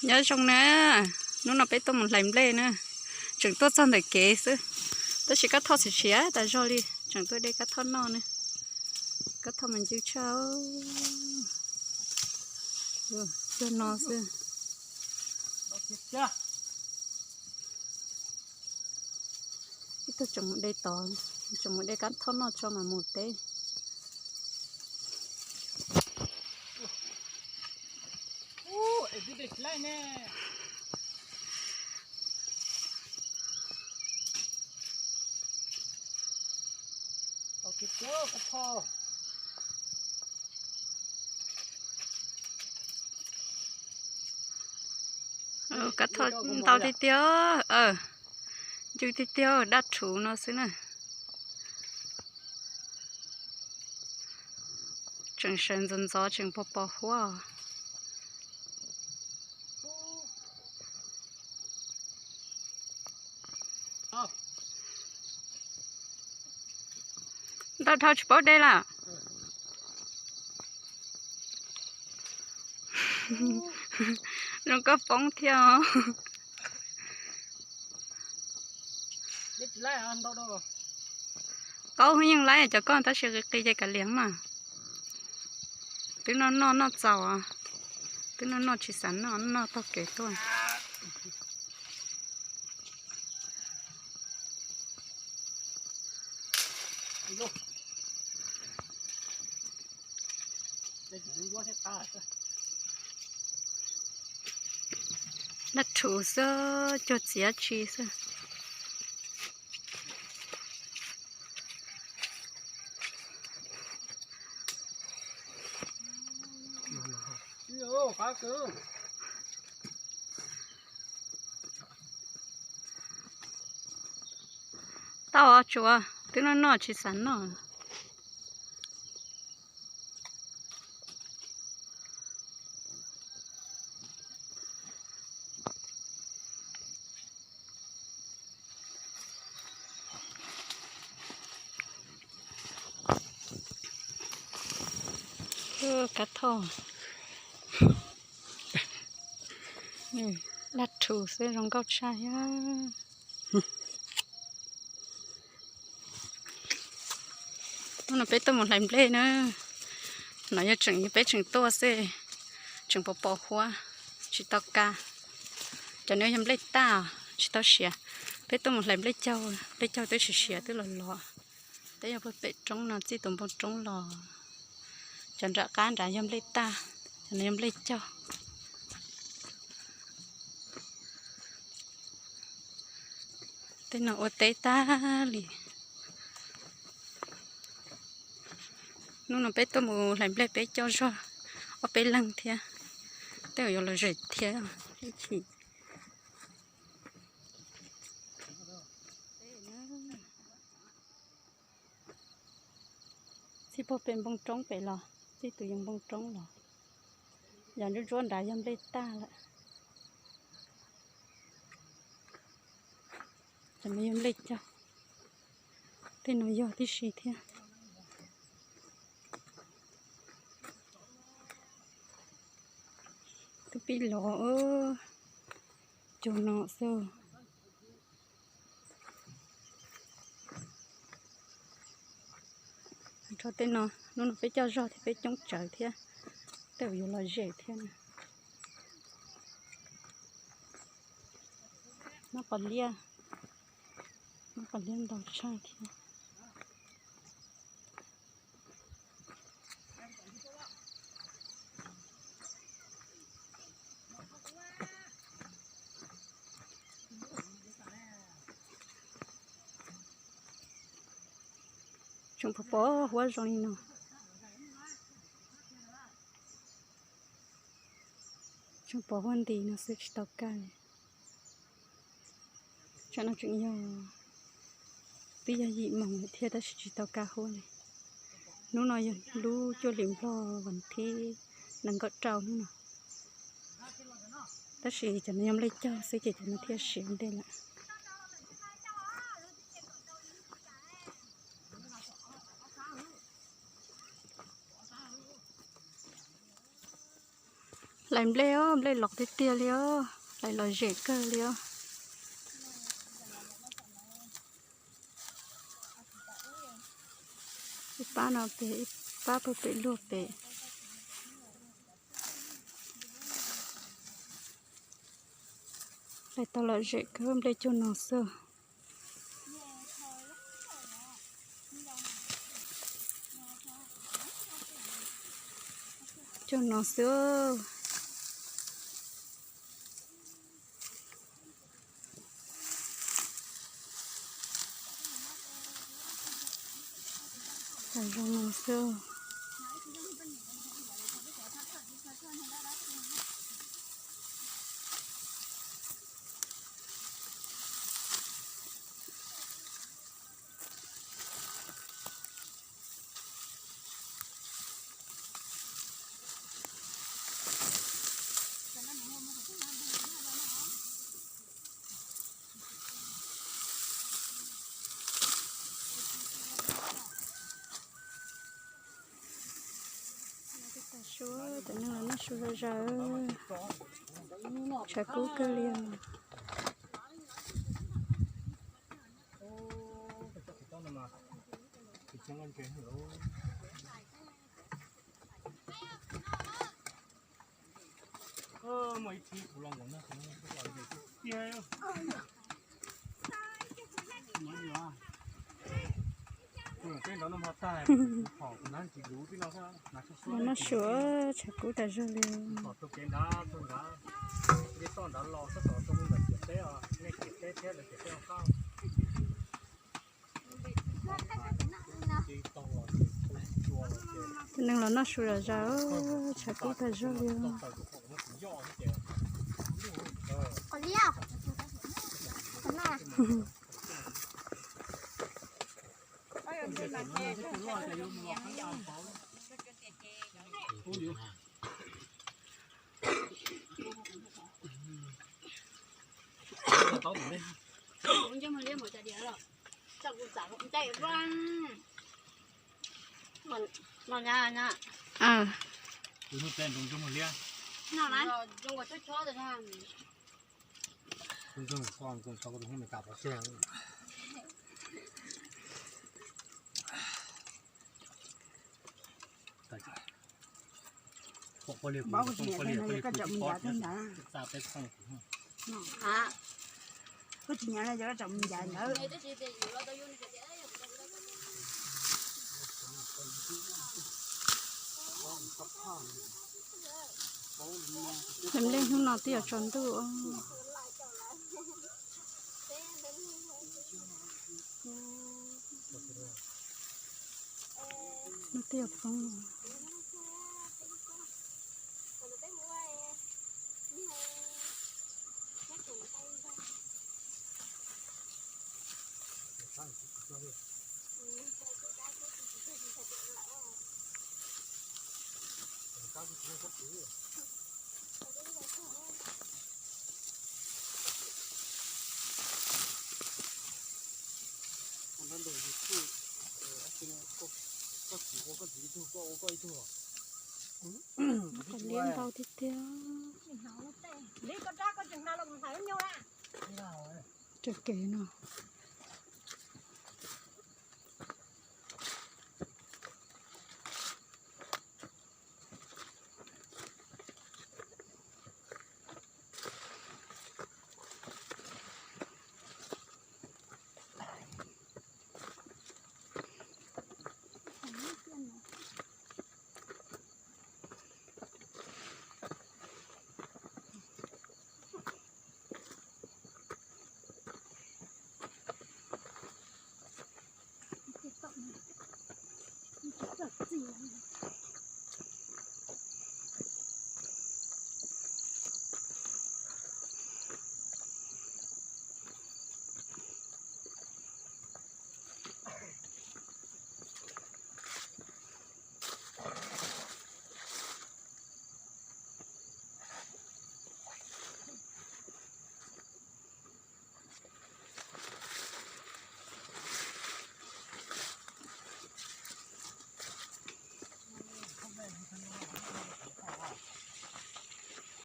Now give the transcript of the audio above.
Nyob zoo na, hnub no peb tuaj mus hlais nplej na, tseem tuaj txog ntawm kev xwb, tab sis Kab Thoj siav siav tas zog li, tseem tuaj de Kab Thoj noj na. Kab Thoj mas ncw tshaj, ncw no xwb. Ib tug tseem mus de tod, tseem mus de Kab Thoj noj tso mam mus teb. Kab Thoj ntau tiag tiag, ncw tiag tiag, daj rhuv no xwb na. Tseem sawv ntxov ntxov tseem pos pos huab. Ntau dhau tsis paub de lawm. Zoo koj poob thiab os. Qaub yeej laib cov koj tab sis qis qis ces kav liam mas. Twb noj noj noj txaus, twb noj noj tsis xav noj, noj taug kev tuaj. Daj rhuv xwb, cuag txiav tsi xwb. Tau tsuav, twb noj noj tsis xav noj. Kab Thoj, daj rhuv xwb zoo nkauj tshaj thiab. Hnub no peb tuaj mus hlais nplej na. No yog tseem peb tseem tuaj xwb, tseem pos pos huab, tsis tau ka. Cov no yog nplej tag, tsis tau siav. Peb tuaj mus hlais nplej caug, nplej caug twb siav siav twb los los. Peb yog puag pem roob no txij tus npoo roob los. Cov nram qab nrad yog nplej tag, cov no yog nplej caug. Tej no ua teb tag li. Hnub no peb tuaj mus hlais nplej peb coj zog ob peb leeg thiab. Tej zaum yuav los zem thiab ib chim. Txij puag pem npoo roob pem los, txij tus yees npoo roob los, yog ntsuab ntsuab nrad yog nplej tag lawm. Cov no yog nplej caug, tej no yog tib si thiab. Twb pib los, cug no xwb. Rau tej no, hnub no peb coj zog thiab peb coob tsawv thiab, tej zaum yuav los zem thiab na. Noj qos liab, noj qos liab ntau tshaj thiab. Tseem pos pos huab zoo li no. Tseem pos huab nti no xwb tsis tau kaj li. Tsam no tseem yog, twb yog yim moos lawm thiab tab sis tsis tau kaj huab li. Hnub no yog lub cuaj hlis nplog vas thib nees nkaum rau hnub no. Tab sis cov no yog nplej caug xwb ces cov no thiaj siav ntej lawm. Nplej os, nplej los tiag tiag li os, lais los zem kawg li os. Ib pab no pem, ib pab pem luag pem. Lais tau los zem kawg, nplej cuag no xwb. Cuag no xwb. Zoo no xwb. Su, cov neeg los noj su zom zaws, tshav kub kawg li os. Los noj su, tshav kub tas zog li. Cov neeg los noj su zom zaws, tshav kub tas zog li. Koj tsis nyav no yog koj tsom mus ncav ntawd. Nplej hnub no twb yuav tsaus ntuj. Noj twb yuav poob. Liab ntau tiag tiag. Raws kev no.